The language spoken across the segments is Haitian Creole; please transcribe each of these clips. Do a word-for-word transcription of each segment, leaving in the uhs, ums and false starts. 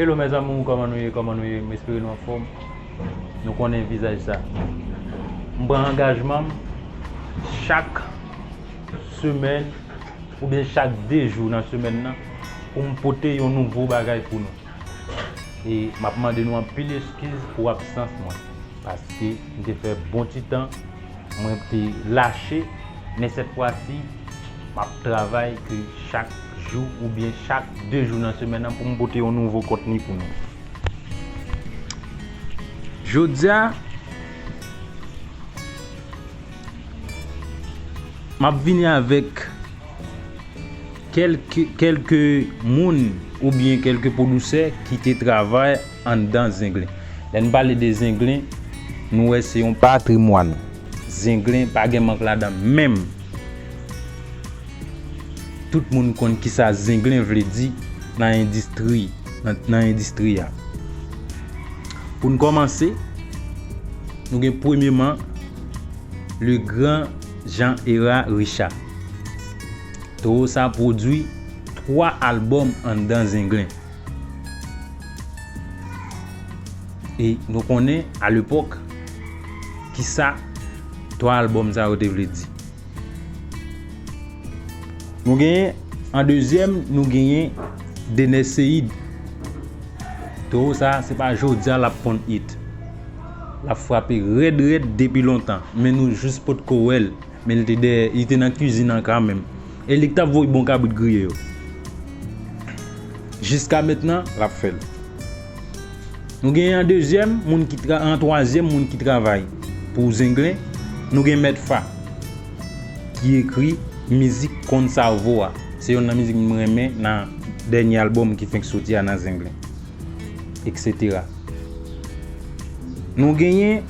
Hello mes amours, kòman nou ye? Kòman nou ye? M espere nou anfòm. Nou konnen vizaj sa. M pran angajman m chak semèn oubyen chak de jou nan semèn nan pou m pote yon nouvo bagay pou nou. E m ap mande nou anpil eskiz pou absans mwen, paske m te fè bon ti tan mwen te lache, men sèt fwa si, m ap travay ke chak jou oubyen chak de jou nan semèn nan pou m pote yon nouvo kontni pou nou. Jodi a, m ap vini avèk kèlke, kèlke moun oubyen kèlke pwodisè ki te travay anndan Zenglen. Lè n pale de Zenglen, nou wè se yon patrimwàn. Zenglen pa gen mank ladan menm. Tout moun konn kisa Zenglen vle di nan endistri, nan, nan endistri a. Pou n kòmanse, nou gen premyeman le gran Jean Hérard Richard. Towo sa pwodui twa albòm anndan Zenglen. E nou konnen, alepòk, kisa twa albòm sa yo te vle di. Nou genyen, an dezyèm, nou genyen Dener Ceïde. Towo sa, se pa jodi a l ap ponn it. L ap frape rèd rèd depi lontan, men nou jis potko wè l. Men li te dèyè, li te nan kizin an kanmenm. E li k t ap voye bon kabrit griye yo. Jiska mentnan, l ap fè l. Nou genyen an dezyèm moun ki tra-, an twazyèm moun ki travay pou Zenglen, nou gen Mèt Fa, ki ekri mizik Konn Sa W' Vo a. Se yonn nan mizik m renmen nan dènye albòm ki fenk soti a nan Zenglen, etsetera. Nou genyen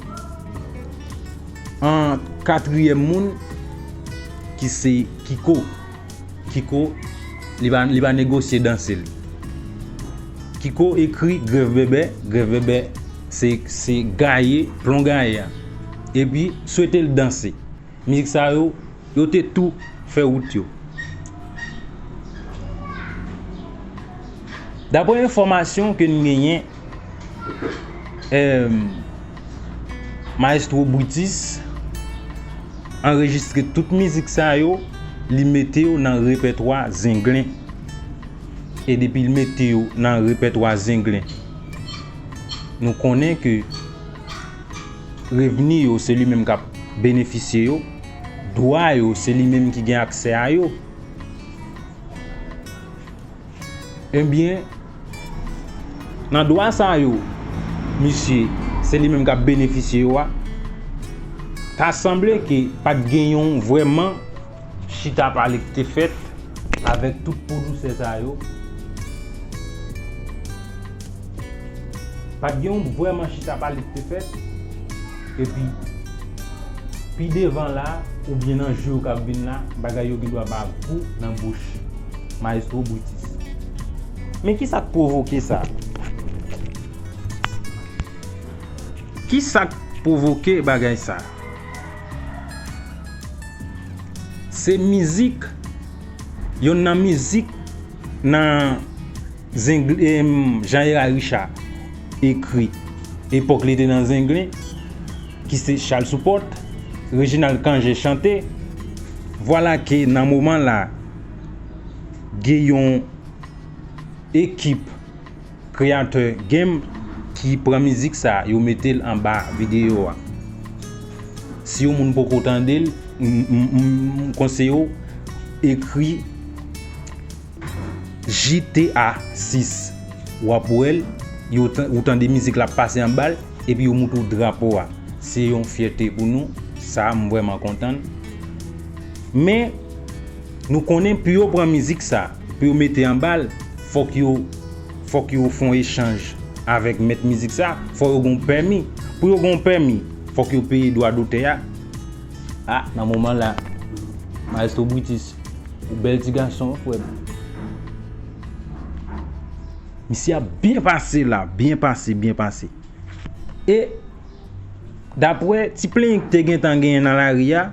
an katriyèm moun ki se Kiko. Kiko, li pa, li pa negosye danse li. Kiko ekri Grèv Bèbè, Grèv Bèbè se, se gaye, plon gaye a. Epi swete l danse. Mizik sa yo, yo te tou fè wout yo. Daprè enfòmasyon ke n genyen, em, Maestro Britis anrejistre tout mizik sa yo, li mete yo nan repètwa Zenglen. E depi l mete yo nan repètwa Zenglen, nou konnen ke revni yo, se li menm k ap benefisye yo, dwa yo, se li menm ki gen aksè a yo. Ebyen, nan dwa sa yo, misye, se li menm k ap benefisye yo a, ta sanble ke pa t gen yon vrèman chita pale ki te fèt avèk tout pwodisè sa yo. Pa t gen yon vrèman chita pale ki te fèt. Epi, pi devan la, oubyen nan jou yo k ap vin la, bagay yo gen dwa ba gou nan bouch Maestro Britis. Men ki sa k pwovoke sa? Ki sa k pwovoke bagay sa? Se mizik, yonn nan mizik nan Zenglen, Jean Hérard Richard ekri epòk li te nan Zenglen, ki se Chal Sou Pòt, Reginald Cangé chante. Vwala ke nan moman la, gen yon ekip kreyatè game ki pran mizik sa, yo mete l anba videyo a. Si yon moun poko tande l, m, m, m, m konseye w ekri J T A sis. W ap wè l, yo tan-, ou tande mizik la ap pase anba l, epi yo montre w drapo a. Se yon fyète pou nou, sa m vrèman kontan. Men, nou konnen pou yo pran mizik sa, pou yo mete anba l, fòk yo, fòk yo fè yon echanj avèk mèt mizik sa, fòk yo gen yon pèmi. Pou yo gen yon pèmi, fòk yo peye dwa dotè a. A, nan moman la, Maestro Britis, ou bèl ti gason, wi, frè m. Misye ap byen pase la, byen pase, byen pase. E daprè ti plenyen ki te gentan genyen nan lari a,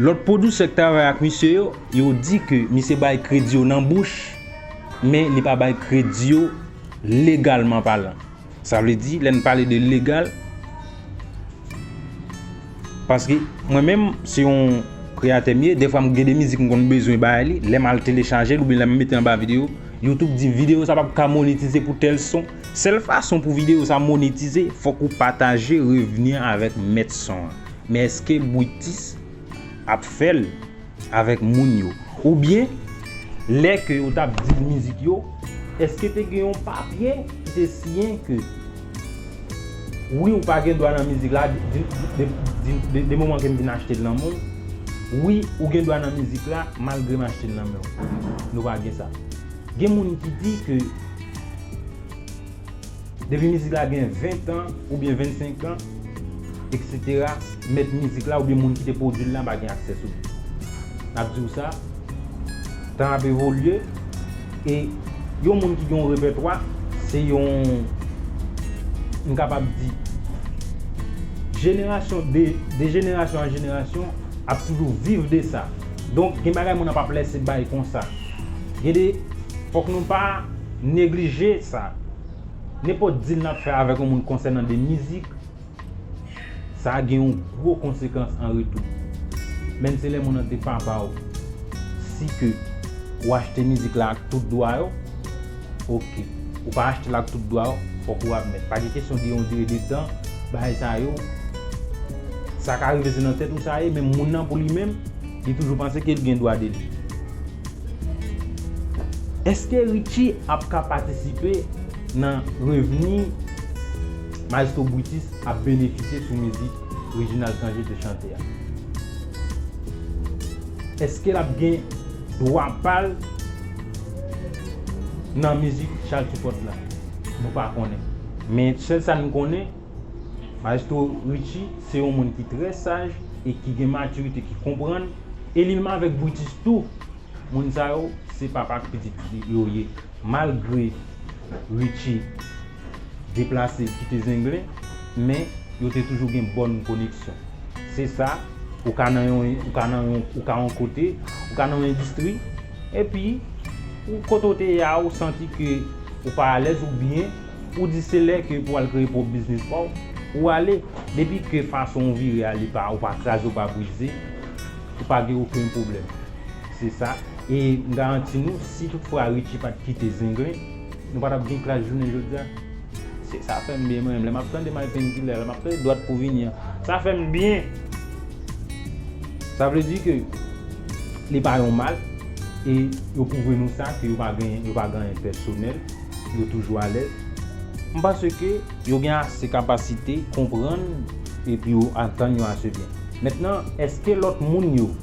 Lòt pwodisè k travay ak misye yo, yo di ke misye bay kredi yo nan bouch, men li pa bay kredi yo legalman palan. Sa vle di, lè n pale de legal, paske mwen menm, se yon kreyatè m ye, dèfwa m gen de mizik m konn bezwen bay li, lè m al telechaje l oubyen lè m mete anba videyo, YouTube di videyo sa p ap ka monetize pou tèl son. Sèl fason pou videyo sa monetize, fòk ou pataje revni an avèk mèt son an. Men èske Bwitis ap fè l avèk moun yo? Oubyen, lè ke yo t ap di l mizik yo, èske te gen yon papye ki te siyen ke wi, ou pa gen dwa nan mizik la, di, di, de, di, de, de moman ke m vin achte l nan men w, wi, ou gen dwa nan mizik la, malgre m achte l nan men w? Nou pa gen sa. Gen moun ki di ke depi mizik la gen ven tan oubyen vennsenk an, etsetera, mèt mizik la oubyen moun ki te pwodui l la pa gen aksè sou li. N ap di w sa, tan ap evolye, e yon moun ki gen yon repètwa, se yon, m kapab di, jenerasyon, de, de jenerasyon an jenerasyon, ap toujou viv de sa. Donk, gen bagay moun nan p ap lèse bay konsa. Gen de, fòk nou pa neglije sa. Nenpòt deal n ap fè avèk yon moun konsènan de mizik, sa gen yon gwo konsekans an retou. Menm se lè moun nan te papa w, si ke ou achte mizik la ak tout dwa yo, oke. Ou pa achte l ak tout dwa yo, fòk ou admèt. Pa gen kesyon de yon dire de tan, bagay sa yo, sa ka rive se nan tèt ou sa ye, men moun nan pou li menm, li toujou panse ke l gen dwa de li. Èske Richie ap ka patisipe nan revni Maestro Bwitis ap benefisye sou mizik Reginald Cangé te chante a? Èske l ap gen dwa pa l nan mizik Charles Supot la? Nou pa konnen. Men sèl sa n konnen, Maestro Richie se yon moun ki trè saj e ki gen matirite, ki konprann, e li menm avèk Bwitis tou, moun sa yo, se papa ak pitit yo ye. Malgre Richie deplase kite Zenglen, men yo te toujou gen bòn koneksyon. Se sa, ou ka nan yon, ou ka nan yon, ou ka yon kote, ou ka nan yon endistri, epi ou kote w te ye a, ou santi ke ou pa alèz oubyen ou di se lè ke pou w al kreye pwòp biznis pa w, ou ale. Depi ke fason w vire a, li pa, ou pa kraze, ou pa brize, ou pa gen okenn pwoblèm. Se sa. E m garanti nou, si toutfwa Richie pa t kite Zenglen, nou pa t ap gen Klass jounen jodi a. Se sa fè m byen mwen menm. Lè m ap tande My Painkiller, lè m ap tande Dwat pou Vini an, sa fè m byen. Sa vle di ke li pa yon mal, e yo pwouve nou sa, ke yo pa gen, yo pa gen anyen pèsonèl, yo toujou alèz. M panse ke yo gen ase kapasite konprann epi yo antann yo ase byen. Mentnan, èske lòt moun yo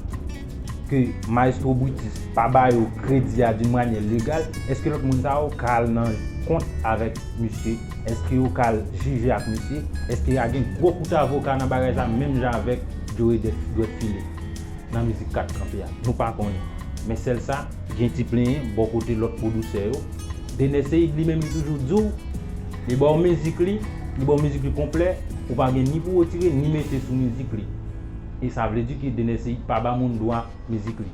ke Maestro Bwitis pa ba yo kredi a d'une manière légale, èske lòt moun sa yo ka al nan kont avèk misye? Èske yo ka al jije ak misye? Èske y a gen gwo kout avoka nan bagay sa menm jan avèk Joe Dwèt File nan mizik Kat Kanpe a? Nou pa konnen. Men sèl sa, gen ti plenyen bò kote lòt pwodisè yo. Dener Ceïd li menm li toujou di w, li ba w mizik li, li ba w mizik li konplè, ou pa gen ni pou retire ni mete sou mizik li. E sa vle di ke Dener Ceïd pa ba moun dwa mizik li.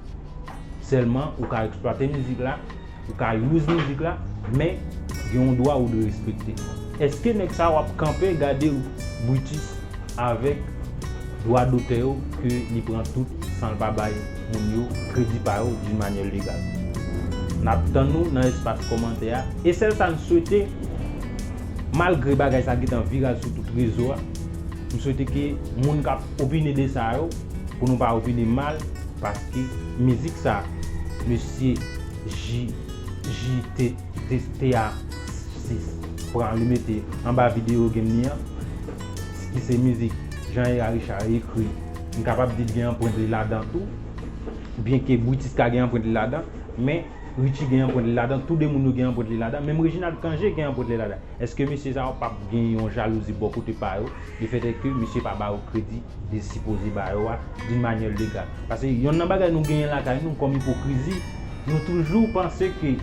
Sèlman, ou ka eksplwate mizik la, ou ka use mizik la, men gen yon dwa ou dwe respekte. Èske nèg sa yo ap kanpe gade Bwitis avèk dwa dotè yo ke li pran tout san l pa bay moun yo kredi pa yo d'une manière légale? N ap tann nou nan espas kòmantè a. E sèl sa n swete, malgre bagay sa gentan viral sou tout rezo a, m swete ke moun k ap opine de sa yo, pou nou pa opine mal, paske mizik sa, mesye J, J T, T, T A sis pran li mete anba videyo game li an, ki se mizik Jean Hérard Richard ekri, m kapab di l gen anprent li ladan tou, byenke Bwitis ka gen anprent li ladan, men Richie gen anprent li ladan, tou de moun yo gen anprent li ladan, menm Reginald Cangé gen anprent li ladan. Èske mesye sa yo p ap gen yon jalouzi bò kote pa yo, lefètèske mesye pa ba yo kredi li sipoze ba yo a d'une manière légale? Paske yonn nan bagay nou genyen lakay nou kòm ipokrizi, nou toujou panse ke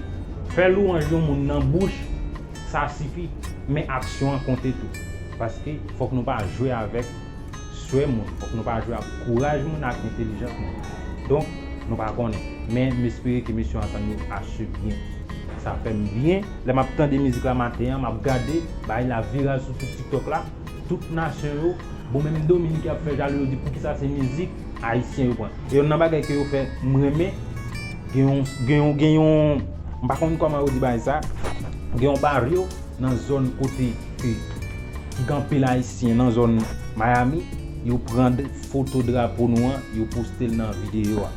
fè lwanj yon moun nan bouch, sa sifi, men aksyon an konte tou. Paske fòk nou pa jwe avèk jwe moun. Fòk nou pa jwe ak kouraj moun, ak entelijans moun. Donk, nou pa konnen. Men, m espere ke mesye yo antann yo ase byen. Sa fè m byen. Lè m ap tande mizik la maten an, m ap gade, bagay la viral sou tout TikTok la. Tout nasyon yo, bon, menm Dominiken ap fè jalou, yo di poukisa se mizik ayisyen yo pran. E yonn nan bagay ke yo fè m renmen, gen yon, gen yon, gen yon, m pa konn kòman yo di bagay sa, gen yon baryo nan zòn kote ke, ki gen anpil ayisyen nan zòn Miami, yo pran foto drapo nou an, yo poste l nan videyo a.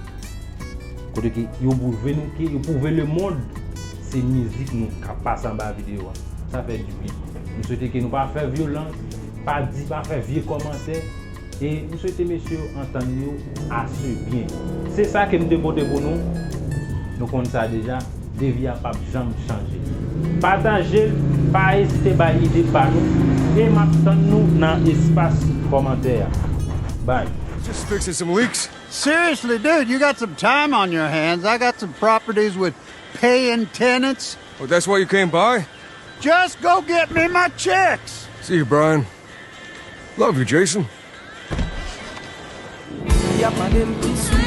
Kote ke yo pwouve nou ke, yo pwouve lemonn se mizik nou k ap pase anba videyo a. Sa fè dibyen. M swete ke nou pa fè vyolans, pa di, pa fè vye kòmantè. E m swete mesye yo antann yo ase byen. Se sa ke m te pote pou nou. Nou konn sa deja. Devi a p ap janm chanje. Pataje l, pa ezite bay ide pa nou. E m ap tann nou nan espas kòmantè a. Bye. Just fixing some leaks. Seriously, dude, you got some time on your hands. I got some properties with paying tenants. Oh, that's why you came by? Just go get me my chicks. See you, Brian. Love you, Jason. Y ap mande m ki sou.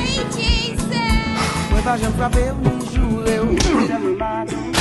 Mwen pa janm frape w ni joure w. Sèlman m a atann.